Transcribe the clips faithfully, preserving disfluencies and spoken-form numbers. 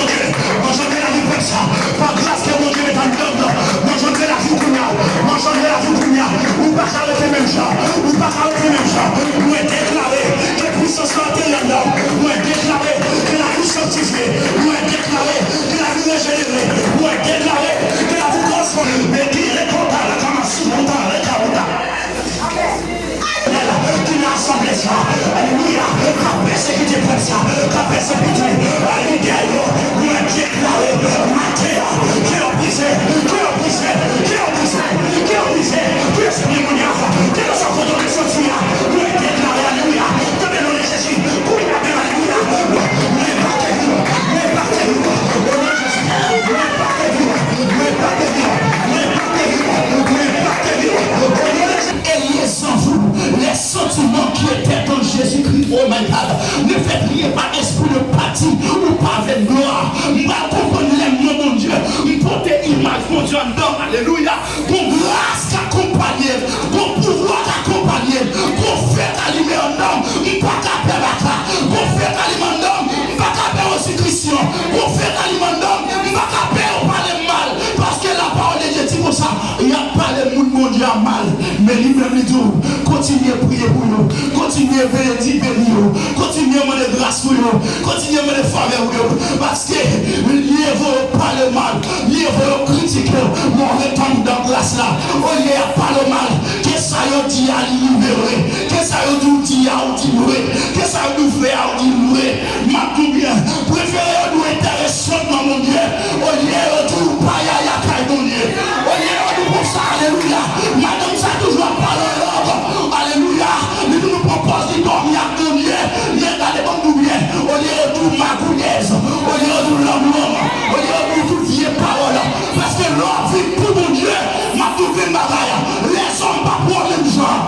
Bondye, mwen jwenn lavi pèp sa. Pa gras ke Bondye met anndan m nan. Mwen jwenn lavi kounye a. Mwen jwenn lavi kounye a. Ou pa ka rete menm jan. Ou pa ka rete menm jan. Mwen deklare ke pwisans lan antere anndan m. Mwen deklare ke lavi sanktifye. Mwen deklare ke lavi rejenere. Mwen deklare ke lavi transfòme. Men ki rekonta la kama si monta reka monta. Ki nan asanble sa, alelouya, k ap pèsekite pèp sa, k ap pèsekite lidè yo, mwen deklare maten an, ke yo brize, ke yo brize, ke yo brize, ke yo brize, ke espri moun ya, kèlkeswa kote yo te soti a, mwen deklare, alelouya, nan non de Jezi, kounye a menm, alelouya, mwen pa te viv, mwen pa te viv, o non de Jezi, mwen pa te viv, mwen pa te viv, mwen pa te viv, mwen pa te viv, o non de Jezi. Ayez en vous les sentiments qui étaient en Jésus-Christ. Oh my God. Ne faites rien par esprit de parti ou par vaine gloire. M pral konprann lè m nan Bondye. M pote imaj Bondye anndan m. Alelouya. Gon gras k akonpanye m. Gon pouvwa k akonpanye m. Gon fè k alime anndan m. M pa ka pè baka. Gon fè k alime anndan m. M pa ka pè pèsekisyon. Gon fè k alime anndan m. M pa ka pè yo pale m mal. Paske la parole de Dieu di konsa. Y ap pale moun Bondye a mal, men li menm li di w, kontinye priye pou yo, kontinye veye di beni yo, kontinye mande gras pou yo, kontinye mande favè pou yo, paske mye vo yo pale w mal, mye vo yo kritike w, men w ret anndan gras la, olye y ap pale w mal, ke sa yo di a li rive vre, ke sa yo di w di a ou di vre, ke sa yo di w fè a ou di vre. M ap di w byen, prefere yo di w enterese nan Bondye, olye yo di w pa yaya kay Bondye. Olye yo di w konsa, alelouya. Madanm sa toujou ap pale an lang, alelouya. Li toujou pran pòz li dòmi ak Bondye. Men gade ban m di w byen, olye yo di w magouyèz, olye yo di w lanmwòm, olye yo di w tout vye pawòl. Paske lè w ap viv pou Bondye, m ap di w grenn bagay, lèzòm p ap wè w menm jan.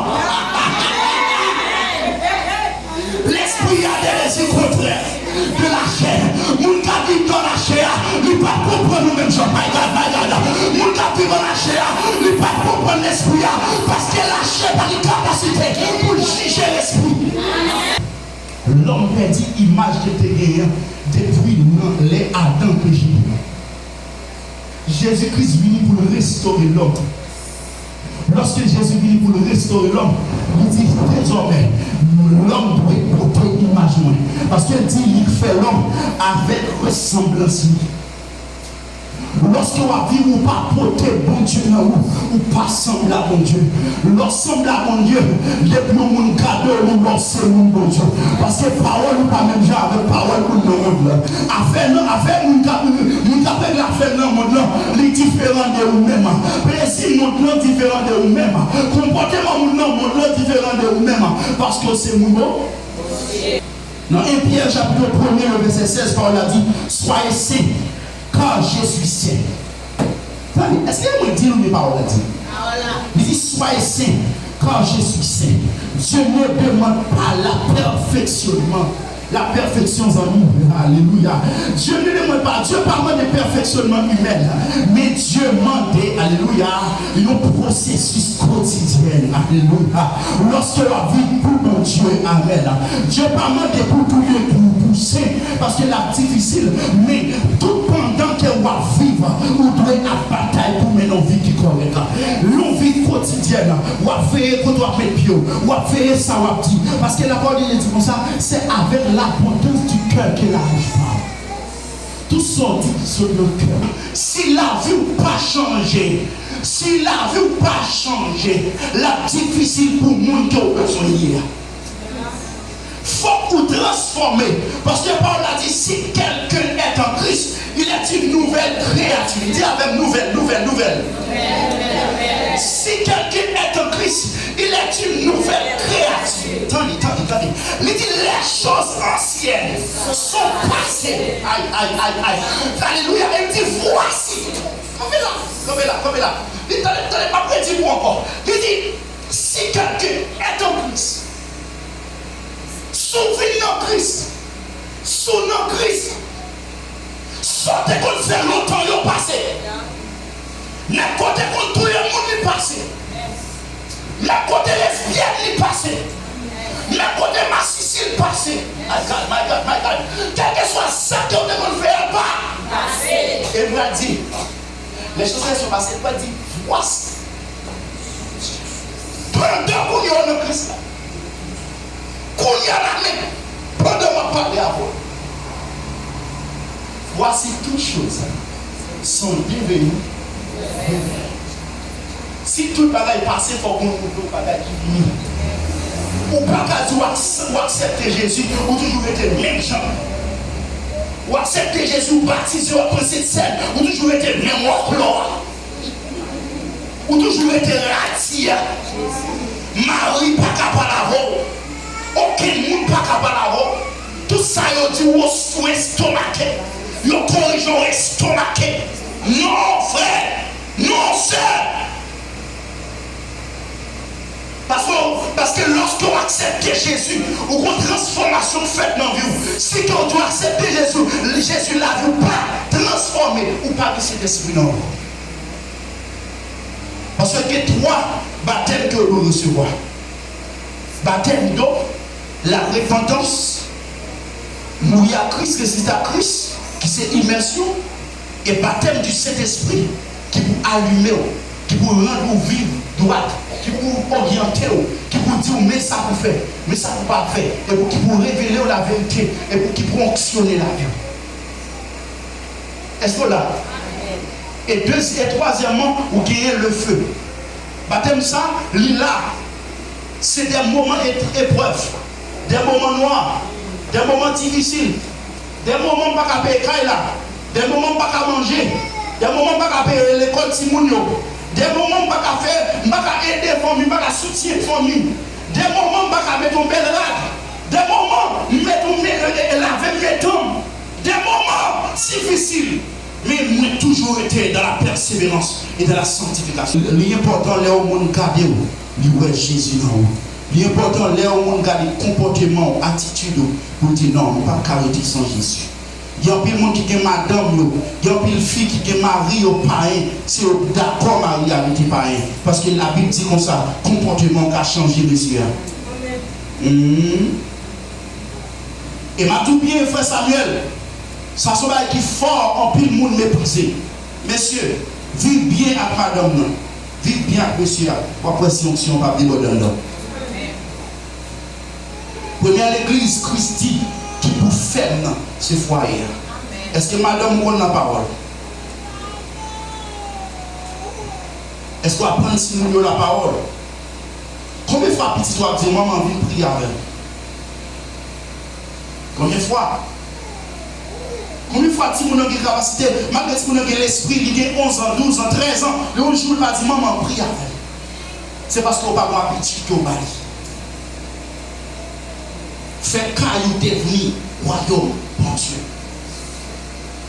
Lespri a de dezi kontrè de lachè. Moun k ap viv nan lachè a, li p ap konprann ou menm jan. My God, my God. Moun k ap viv nan lachè a, li p ap konprann lespri a. Paske lachè pa gen kapasite pou l jije lespri. Lòm pèdi imaj ke l te genyen depi nan lè Adan peche. Jezi Kris vini pou l restore lòm. Lòske Jezi vini pou l restore lòm, li di, dezòmè, lòm dwe pote imaj mwen. Paske l di, li fè lòm avèk resanblans li. Lòske w ap viv, ou pa pote Bondye nan ou, ou pa sanble a Bondye. Lè w sanble a Bondye, depi yon moun gade w, li wè w se moun Bondye. Paske pawòl ou pa menm jan avèk pawòl moun nan mond lan. Afè nan, afè moun k ap, moun k ap regle afè nan mond lan, li diferan de ou menm. Plezi mond lan diferan de ou menm. Konpòteman moun nan mond lan diferan de ou menm. Paske w se moun Bondye. Nan en Pyè chapit premye, le vèsè sèz, pawòl la di, soyez saints, car je suis saint. Tande, èske mwen di nou men pawòl la di? Li di, soyez saints, car je suis saint. Dieu ne demande pas la perfectionnement. La perfection, zanmi. Alelouya. Dieu ne demande pas, Dieu pa mande pèfeksyonman imèn, men Dieu mande, alelouya, yon pwosesis kotidyen. Alelouya. Lòske w ap viv pou Bondye, amèn. Dieu pa mande pou touye kou pou sen, paske l ap difisil, men tout pandan ke w ap viv, ou dwe ap batay pou mennen yon vi ki kòrèk. Yon vi kotidyèn, w ap veye kote w ap met pye w, w ap veye sa w ap di. Paske lapawòl de Dye di konsa, c'est avec l'abondance du cœur que la bouche parle. Tout sa w di ki sot nan kè w. Si lavi w pa chanje, si lavi w pa chanje, l ap difisil pou moun ke w bezwen ye a. Fòk ou transfòme. Paske pawòl la di, si quelqu'un est en Christ, il est une nouvelle créature. Di avè m, nouvèl, nouvèl, nouvèl. Si quelqu'un est en Christ, il est une nouvelle créature. Tande, tande, tande. Li di, les choses anciennes sont passées. Ay, ay, ay, ay. Alelouya. E li di, voici. Kanpe la, kanpe la, kanpe la. Li, tande, tande, m ap redi pou ankò. Li di, si quelqu'un est en Christ, si w vin nan Kris, si w nan Kris, sa w te konn fè lontan yo pase. Nèg kote konn touye moun li pase. Nèg kote lesbyèn li pase. Menm kote masisi l pase. My God, my God, my God. Kèlkeswa sa ke w te konn fè a, l pa pase. E l pral di, lè chans lè son pase, l pral di, vwasi. Pandan kounye a w nan Kris la. Kounye a la menm, pandan m ap pale avè w. Voici toutes choses sont devenues nouvelles. Si tout bagay pase, fòk gon nouvo bagay ki vini. Ou pa ka di w ak-, w aksepte Jezi, ou toujou rete menm jan. Ou aksepte Jezi, ou batize, w ap pran Sentsèn, ou toujou rete menm wòklò a. Ou toujou rete radi a. Mari pa ka pale avè w. Okenn moun pa ka pale avè w. Tout sa yo di w, ou estomake. Yo korije w, estomake. Non, frè. Non, sè. Paske, paske lòske w aksepte Jezi, ou gon transfòmasyon k fèt nan vi w. Si ke w di w aksepte Jezi, Jezi, lavi w pa transfòme, ou pa gen Sentespri nan ou. Paske gen twa batèm ke w dwe resevwa. Batèm do, la repantans, mouri ak Kris, resisite ak Kris, ki se imèsyon, e batèm di Sentespri, ki pou alime w, ki pou rann ou viv dwat, ki pou oryante w, ki pou di w men sa pou fè, men sa pou pa fè, e pou ki pou revele w laverite, e pou ki pou onksyone lavi w. Èske w la? E dezi-, e twazyèmman, ou genyen lefe. Batèm sa, li la. Se de moman et-, eprèv, de moman nwa, de moman difisil, de moman m pa ka peye kay la, de moman m pa ka manje, de moman m pa ka peye lekòl timoun yo, de moman m pa ka fè, m pa ka ede fanmi, m pa ka soutyen fanmi, de moman m pa ka mete yon bèl rad, de moman m mete yon me-, e, e, e lave m, mete m, de moman difisil. Men mwen toujou rete dans la persévérance et dans la sanctification. Li enpòtan lè yon moun gade w, li wè Jezi nan ou. Li enpòtan lè yon moun gade konpòteman w, atitid ou, pou l di non, m p ap ka rete san Jezi. Gen anpil moun ki gen madanm yo, gen anpil fi ki gen mari yo payen, se yo dakò mari a rete payen. Paske Labib di konsa, konpòteman w ka chanje mesye a. Hmm. E m ap di w byen, frè Samuel, sa se yon bagay ki fò, anpil moun meprize. Mesye, viv byen ak madanm nan. Viv byen ak mesye a. W ap wè si onksyon an p ap debòde anndan w. Premyè legliz Kris di ki pou fèm nan, se fwaye a. Èske madanm ou konn lapawòl? Èske w aprann timoun yo lapawòl? Konbyen fwa pitit ou ap di, "Manman, vin priye avè m"? Konbyen fwa? Konbyen fwa timoun nan gen kapasite, malgre timoun nan gen lespri, li gen onz an, douz an, trèz an, yon jou li pa di, "Manman, priye avè m"? Se paske w pa gon abitid ke w ba li. Fè kay ou devni wayòm Bondye.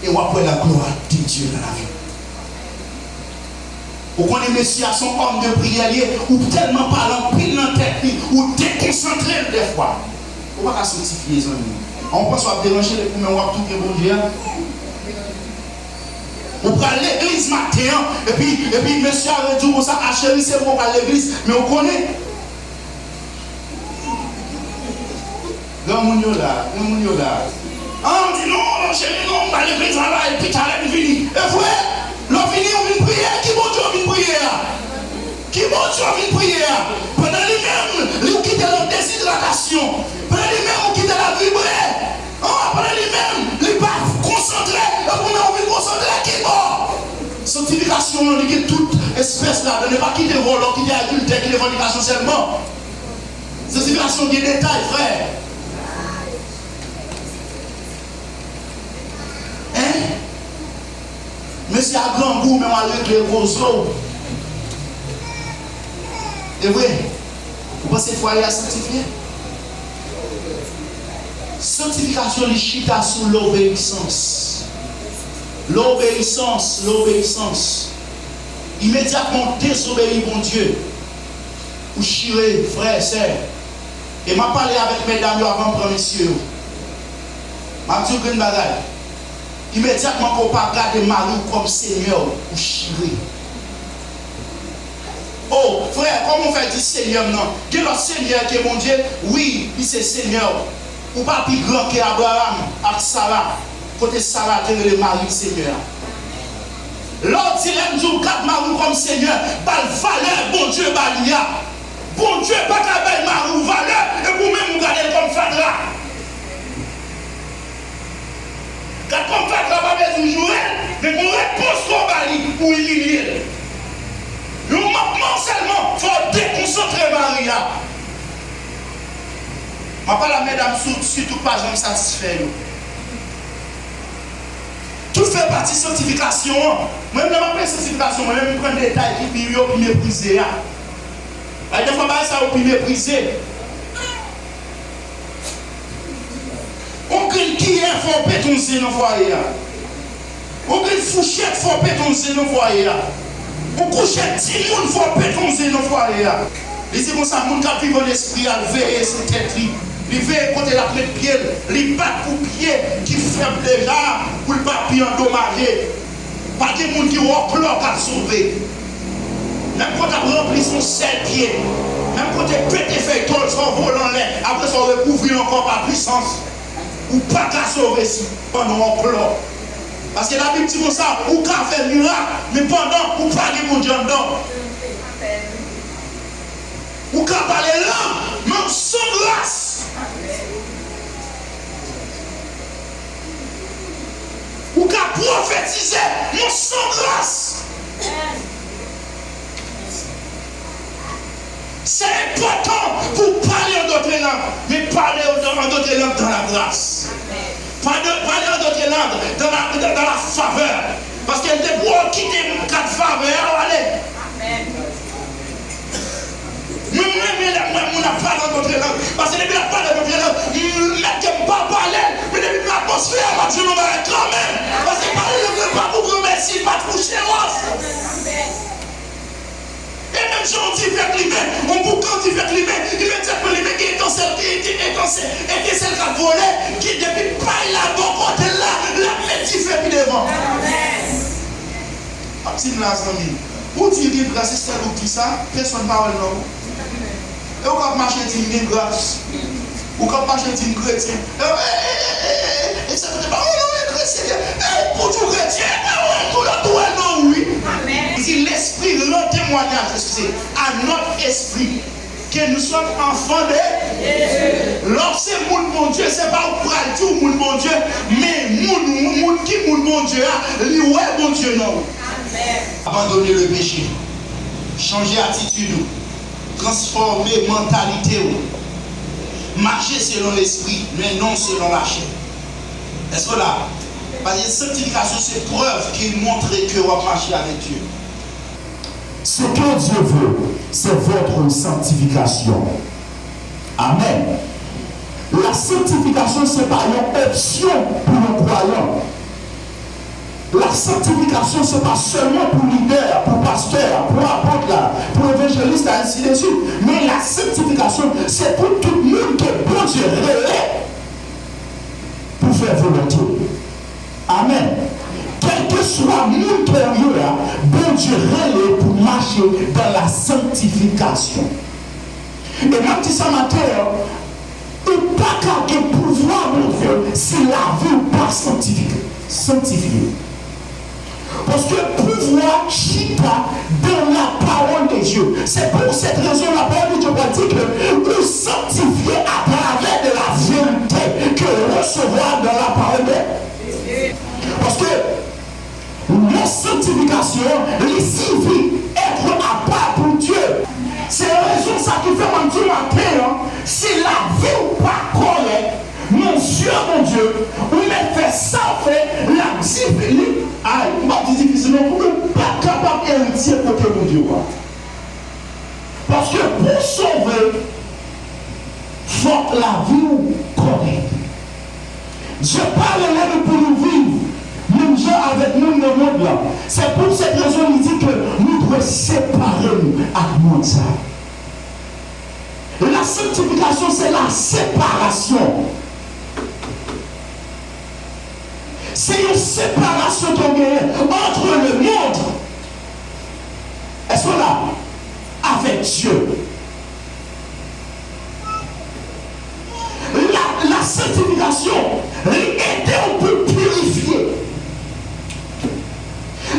E w ap wè la gloire de Dieu nan lavi w. Ou konnen mesye a se yon òm de priyè li ye, ou tèlman pale anpil nan tèt li, ou dekonsantre l dèfwa. Ou pa ka sanktifye zanmi. An, ou panse w ap deranje l epi ou menm w ap touke Bondye a? Ou pral legliz maten an, epi, epi mesye a redi w konsa, "A cheri, se vre w pral legliz, men ou konnen." Granmoun yo la, granmoun yo la. An, di, "Non, non, cheri, non, m pral legliz la, la, epi talè m vini." E vre, lè w vini, ou vin priye, ki Bondye w vin priye a? Ki Bondye w vin priye a? Pandan li menm, li kite l nan dezidratasyon. Pandan li menm, ou kite l ap vibre. An, pandan li menm, li pa konsantre, epi ou menm ou vin konsantre, ki bò? Sanktifikasyon an, li gen tout espès ladan l. Li pa kite vòlò, kite adiltè, kite fònikasyon sèlman. Sanktifikasyon gen detay, frè. Hein? Mesye a grangou, men w al regle gwo zo w. E vre? Ou panse fwaye a sanktifye? Sanktifikasyon li chita sou lobeyisans. Lobeyisans, lobeyisans. Imedyatman w dezobeyi Bondye, ou chire, frè, sè. E m ap pale avèk medam yo avan m pran mesye yo. M ap di w grenn bagay. Imedyatman ke w pa gade mari w kòm senyè w, ou chire. O, frè, Kòman w fè di Senyè m nan? Gen lòt senyè ke Bondye? Wi, li se Senyè w. Ou pa pi gran ke Abraram ak Sara, kote Sara te rele mari l Senyè a. Lè w di, lè m di w gad mari w kòm Senyè, ba l valè Bondye ba li a. Bondye pa ka bay mari w valè, epi ou menm ou gade l kòm fatra. Gad kòm fatra pa bezwen joure l, men gon repons ke w ba li pou imilye l. Yon manman sèlman fè w dekonsantre mari a. M ap pale a medam sou, sitou pa janm satisfè yo. Tout fè pati sanktifikasyon an. Mwen menm, lè m ap pale sanktifikasyon, mwen menm, m pran detay ki pi, yo pi meprize a. Ay, defwa bagay sa yo pi meprize. Yon grenn kiyè fè w pete yon zen nan fwaye a. Yon grenn fouchèt fè w pete yon zen nan fwaye a. Yon kouchèt timoun fè w pete yon zen nan fwaye a. Li di konsa, moun k ap viv an lespri a, l veye sou tèt li. Li veye kote l ap met pye l. Li bat pou pye ki fèb deja a, pou l pa pi andomaje. Pa gen moun ki wè w klò k ap sove. Menm kote ap ranpli se yon sèl pye. Menm kote pete fèy tòl sa w vole anlè, apre sa w rekouvri l ankò pa pwisans. Ou pa ka sove si pandan w klò. Paske Labib di konsa, ou ka fè mirak, men pandan ou pa gen Bondye anndan w. Ou ka pale lang, men ou san gras. Ou ka pwofetize, men ou san gras. Se enpòtan pou w pale an dòt lang, men pale an dòt lang dans la grâce. Pale, pale an dòt lang dans la, dans, dans la faveur. Paske l te pou w kite kat favè a w ale. Mwen, m renmen lè m wè moun ap pale an dòt lang. Paske depi l ap pale an dòt lang, m, mèt ke m pa pale l, men depi m nan atmosfè a, m ap jwenn yon bagay kanmenm. Paske pale lang nan pa pou granmèsi, pa pou chewòs. E menm jan yon dife k limen, yon boukan dife k limen, imedyatman li met gen etansèl, etansèl, etansèl k ap vole, ki depi pay la bò kote l la, l ap met dife pi devan. Ap di m la, zanmi. Bondye gen gras, se sèl ou k di sa, pèsonn pa wè l non. E ou k ap mache di m gen gras. Ou k ap mache di m kretyen. E, e, e, e, e, e, e, se pa wè non, e kretyen. E, pou di w kretyen, e pa wè tou lòt tou wè non, wi. Li di, Lespri rann temwayaj, eskize, à notre esprit, que nous sommes enfants de Dieu. Lè w se moun Bondye, se pa ou k pral di w moun Bondye, men moun, moun ki moun Bondye a, li wè Bondye nan ou. Abandonner le péché. Chanje atitid ou. Transfòme mantalite w. Mache selon Lespri, men non selon lachè. Èske w la? Paske sanktifikasyon se prèv ki montre ke w ap mache avèk Dye. Ce que Dieu veut, c'est votre sanctification. Amen. La sanctification, se pa yon opsyon pou yon kwayan. La sanctification, se pa sèlman pou lidè, pou pastè, pou apot la, pou evanjelis la, ainsi de suite. Men la sanctification, se pou tout moun ke Bondye rele pou fè volonte l. Amen. Kèlkeswa moun ke w ye a, Bondye rele pou mache dans la sanctification. E m ap di sa maten an, ou pa ka gen pouvwa Bondye si lavi w pa sanktifike, sanktifye. Paske pouvwa chita dans la parole de Dieu. C'est pour cette raison la parole de Dieu va dire que ou sanctifié à travers de la vérité que vous recevoir dans la parole de Dieu. Paske Nan sanktifikasyon an, li sifi èt apa pou Dye. Se rezon sa ki fè mwen di w maten an, si lavi w pa kòrèk, nan zye Bondye, ou mèt fè sa w fè, l ap difi-, li, ay, m p ap di difisil non, ou menm pa kapab eritye kote Bondye w a. Paske pou w sove, fòk lavi w kòrèk. Dye pa rele nou pou nou viv menm jan avèk moun nan mond lan. Se pou sèt rezon li di ke nou dwe separe nou ak mond sa. La sanctification, c'est la séparation. Se yon separasyon ke w genyen entre le monde, èske w la? Avèk Dye. La, la sanctification, li ede w pou pirifye.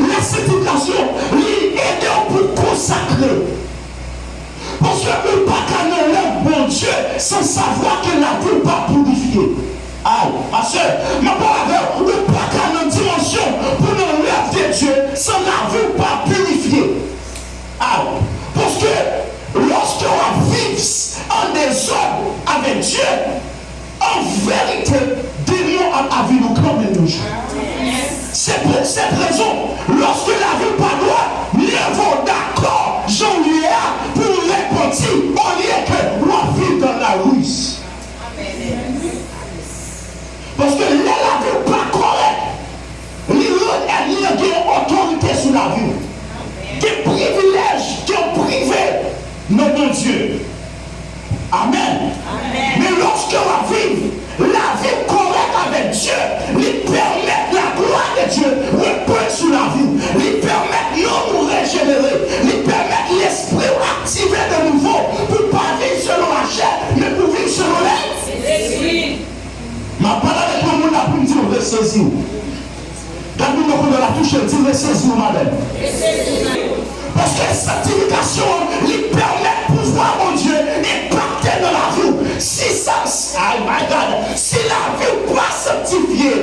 La sanctification, li ede w pou konsakre. Paske ou pa ka nan lèv Bondye san savwa ke lavi w pa pirifye. Ay, pastè, m ap pale avè w, ou pa ka nan dimansyon pou nan lèv de Dye san lavi w pa pirifye. Ay, paske lòske w ap viv an dezòd avèk Dye, an verite, demon ap avili w kanmenm yon jou. Se pou sèt rezon, lòske lavi w pa dwat, mye vo w dakò jan w ye a pou w repanti, olye ke w ap viv dans la ruse. Paske lè lavi w pa kòrèk, li rann ènmi an gen otorite sou lavi w. Gen privilèj ke w prive nan Bondye. Amèn. Men lòske w ap viv lavi w kòrèk avèk Dye, li pèmèt laglwa de Dye reponn sou lavi w. Li pèmèt nanm ou rejenere. Li pèmèt lespri w aktive de nouvo pou w pa viv selon lachè, men pou w viv selon lespri. M ap pale avèk yon moun la pou m di w resezi w. Gad moun nan kote w la touche l, di resezi w, madanm. Paske sanktifikasyon an, li pèmèt pouvwa Bondye enpakte nan lavi w. Si sa, ay, my God, si lavi w pa sanktifye,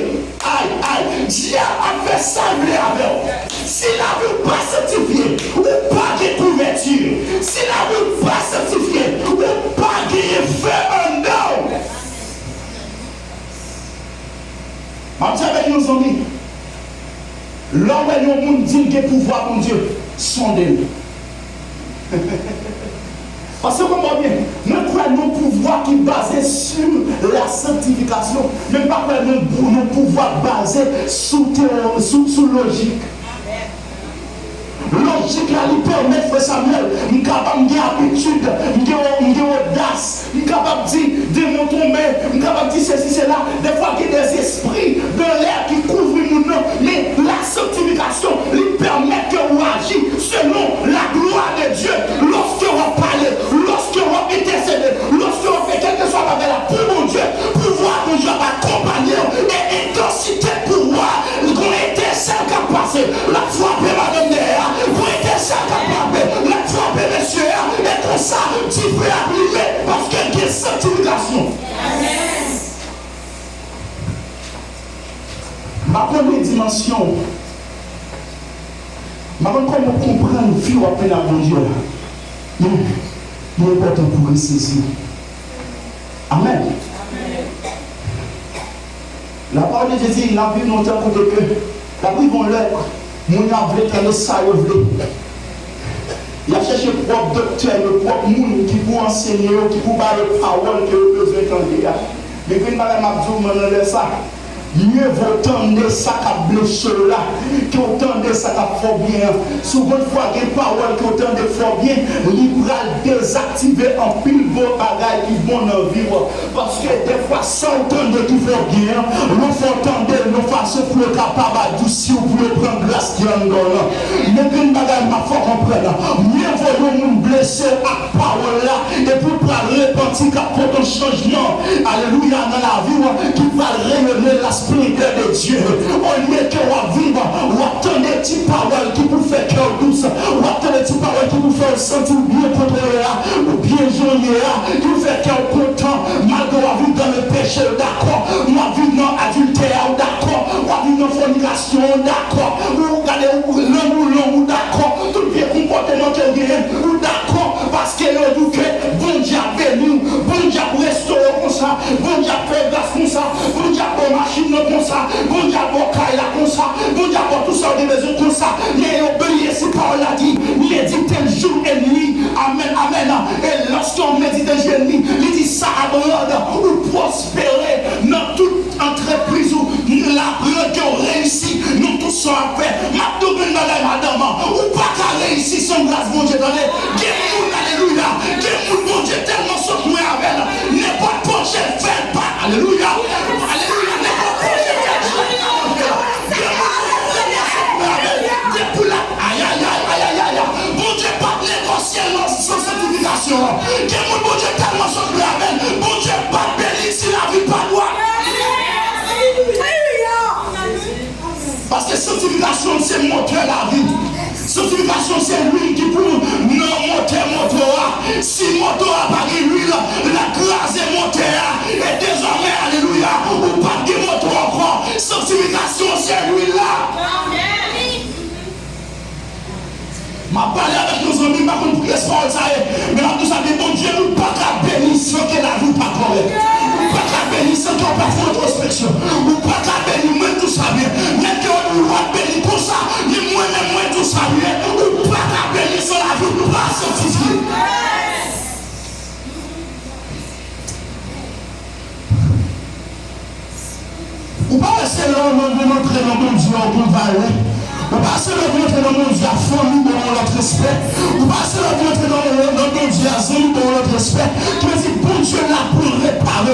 ay, ay, dyab ap fè sa l vle avè w. Si lavi w pa sanktifye, ou pa gen kouvèti. Si lavi w pa sanktifye, ou pa genyen fe anndan w. M ap di avèk yon zanmi, lè w wè yon moun di l gen pouvwa Bondye, sonde l. Paske konprann byen, mwen kwè nan pouvwa ki baze sou la sanktifikasyon, men m pa kwè nan pou-, nan pouvwa k baze sou tewo-, sou, sou lojik. Lojik la, li pèmèt, frè Samuel, m kapab, m gen abitid, m gen, m gen odas, m kapab di, demon tonbe, m kapab di sesi, sela. Defwa, gen dèzespri de lè ki kouvri moun nan, men la sanktifikasyon, li pèmèt ke ou aji selon la glwa de Dye. Lòske w ap pale, lòske w ap entèsede, lòske w ap fè kèlkeswa bagay la pou Bondye, pouvwa Bondye ap akonpanye w, e entansite pouvwa, gon etensèl k ap pase, l ap frape madanm dèyè a, gon etensèl k ap frape, l ap frape mesye a, e konsa, dife ap limen, paske gen sanktifikasyon. M pa konnen dimansyon w. M pa konn kòman w konprann vi w ap mennen ak Bondye la. Men, li enpòtan pou w resezi. Amèn. Lapawòl de Dye di, n ap viv nan yon tan kote ke l ap rive yon lè, moun yo ap vle tande sa yo vle. Y ap chèche pwòp doktè yo, pwòp moun ki pou ansenye yo, ki pou ba yo pawòl ke yo bezwen tande a. Men gen yon bagay m ap di w, nan lè sa, mye vo w tande sa k ap blese w la, ke w tande sa k ap fè w byen an. Souvan fwa, gen pawòl ke w tande fè w byen, li pral dezaktive anpil bon bagay ki bon nan vi w. Paske defwa, sa w tande ki fè w byen an, lè w fè w tande l yon fason pou yo kapab adousi w, pou yo pran gras ki anndan w lan. Men gen bagay m ap fè w konprann. Mye vo yon moun blese w ak pawòl la, epi w pral repanti k ap pote yon chanjman, alelouya, nan lavi w, ki pral reyone la splendè de Dye. Olye ke w ap viv, w ap tande ti pawòl ki pou fè kè w dous, w ap tande ti pawòl ki pou fè w santi w byen kote w ye a, ou byen jan w ye a, ki pou fè kè w kontan, malgre w ap viv nan le peche, w dakò, w ap viv nan adiltè a, w dakò, w ap viv nan fònikasyon, w dakò, ou gade, ou lang ou long, w dakò, tout vye konpòteman ke w genyen, w dakò, paske yo di w ke Bondye ap beni w, Bondye ap restore w konsa, Bondye ap fè gras konsa, Bondye ap ba w machin nan konsa, Bondye ap ba w kay la konsa, Bondye ap ba w tout sa w te bezwen konsa. Men yo bliye si pawòl la di, medite l jou e nwi. Amèn, amèn. E lòske w medite l jou e nwi, li di sa ap rann ou pwospere nan tout antrepriz ou, l ap rann ke w reyisi nan tout sa w ap fè. M ap di w yon bagay, madanm, ou pa ka reyisi san gras Bondye, tande. Gen moun, alelouya, gen moun Bondye tèlman sot lwen avè l, nenpòt pwojè l fè l pa, alelouya, alelouya, nenpòt pwojè l fè l pa. Gen moun Bondye tèlman sot lwen avè l, depi l ap, ayayay, ayayay, Bondye p ap negosye l nan sans Gen moun Bondye tèlman sot lave l, Bondye p ap beni l si lavi l pa dwat. Paske sanktifikasyon se motè lavi. Sanktifikasyon se lwil ki pou nan motè moto a. Si moto a pa gen lwil, l ap kraze motè a. E dezòmè, alelouya, ou p ap gen moto ankò. Sanktifikasyon se lwil la. M ap pale avèk yon zanmi, m pa konn poukiyès pawòl sa ye, men m ap di w sa byen, Bondye, ou pa ka beni san ke lavi w pa kòrèk. Ou pa ka beni san ke w pa fè entwospeksyon. Ou pa ka beni, mwen di w sa byen. Nèg yo di w ap beni konsa, men mwen menm, mwen di w sa byen, ou pa ka beni san lavi w pa sanktifye. Ou pa wè se lè w antre nan Bondye a w pran valè. Ou pa wè se lè w antre nan Bondye a fanmi ba w yon lòt respè. Ou pa wè se lè w antre nan, nan Bondye a zanmi ba w yon lòt respè. Ki vle di Bondye la pou l repare.